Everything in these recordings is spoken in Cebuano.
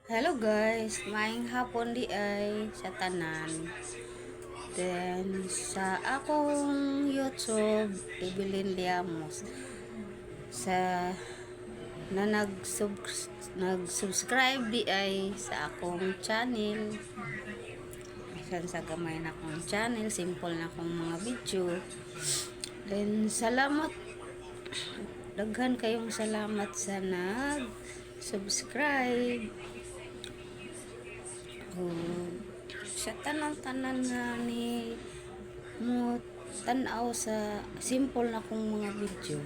Hello guys, maayong hapon diay sa tanan. Then sa akong YouTube, Evelyn Liamos. Sa na nag-subscribe diay sa akong channel. Bisan sa gamay na akong channel, simple na akong mga video. Then salamat, daghan kayong salamat sa nag-subscribe. O, sa tanan-tanan nga ni mo tan-aw sa simple na kong mga video.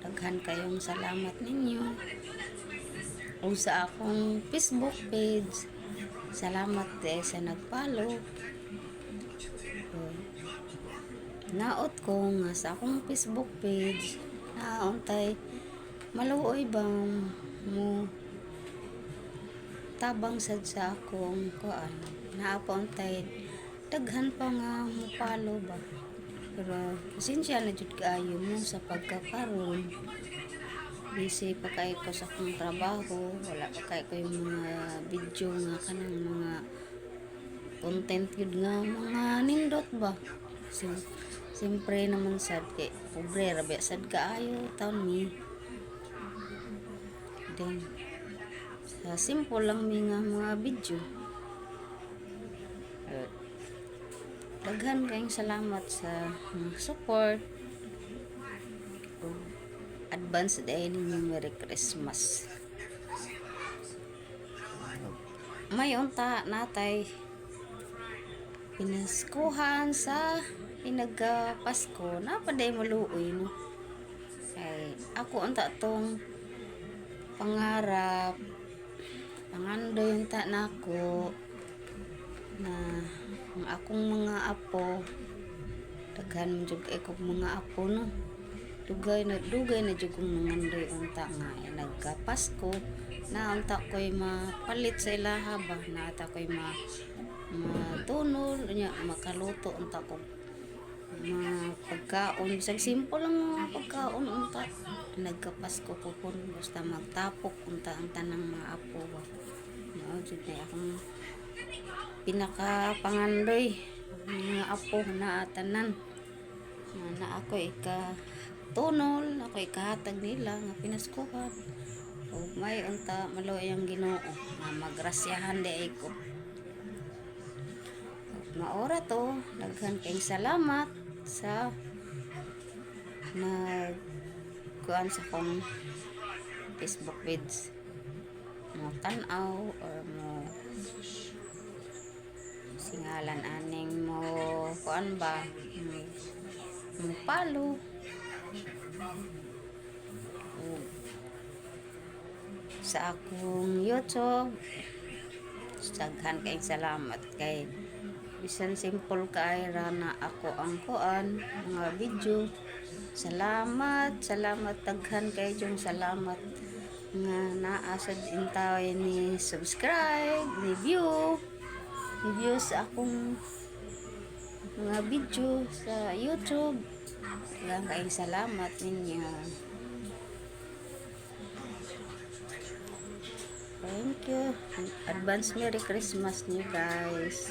Daghan kayong salamat ninyo. O sa akong Facebook page, salamat eh sa nag-follow. O, naot ko nga sa akong Facebook page, nauntay maluoy bang mo tabang sad sa akong kuan, naa pa untay daghan pa nga mo follow ba, pero pasensya na jud kaayo mo sa pagkakaron, busy pa kay ko sa akong trabaho, wala pa kay ko yung mga video nga kanang mga content yun nga mga nindot ba. Siyempre naman sad kay pobre ra ba sad kaayo taon mi. Then sa simple lang mi nga mga video. Daghan kayong salamat sa mga support. Ug advance diay ninyo Merry Christmas. May unta natay pinaskuhan sa inaga Pasko na paday maluoy, no. Ay ako unta tong pangarap, pangandoy unta nako na ang akong mga apo, daghan man jud kay kog mga apo, no. Dugay na jud kong nangandoy unta nga nagkapasko na unta ko'y mapalit sa ilaha ba, naa ta ko'y matunol nya, makaluto unta ko mga pagkaon, bisag simple lang mga pagkaon unta nagkapasko ko kun basta magtapok unta ang tanang mga apo ba. Mao jud na akong pinakapangandoy, mga apo na tanan na, na ako ika tunol, ako ikahatag nila nga pinaskuhan. Ug may unta maluoy ang Ginoo nga magrasyahan diay ko. Maora to, daghan kayong salamat sa nag kuan sa akong Facebook page, mo tan-aw or mo singalan aning mo kuan ba, mo follow. Ug sa akong YouTube, daghan kayong salamat kay bisan simple kay ra na ako ang kuan mga video. Salamat, salamat, daghan kay yung salamat nga naa sad intaway ni subscribe, ni view, ni view sa akong mga video sa YouTube. Daghan kayong salamat ninyo. Thank you. Advance Merry Christmas niyo, guys.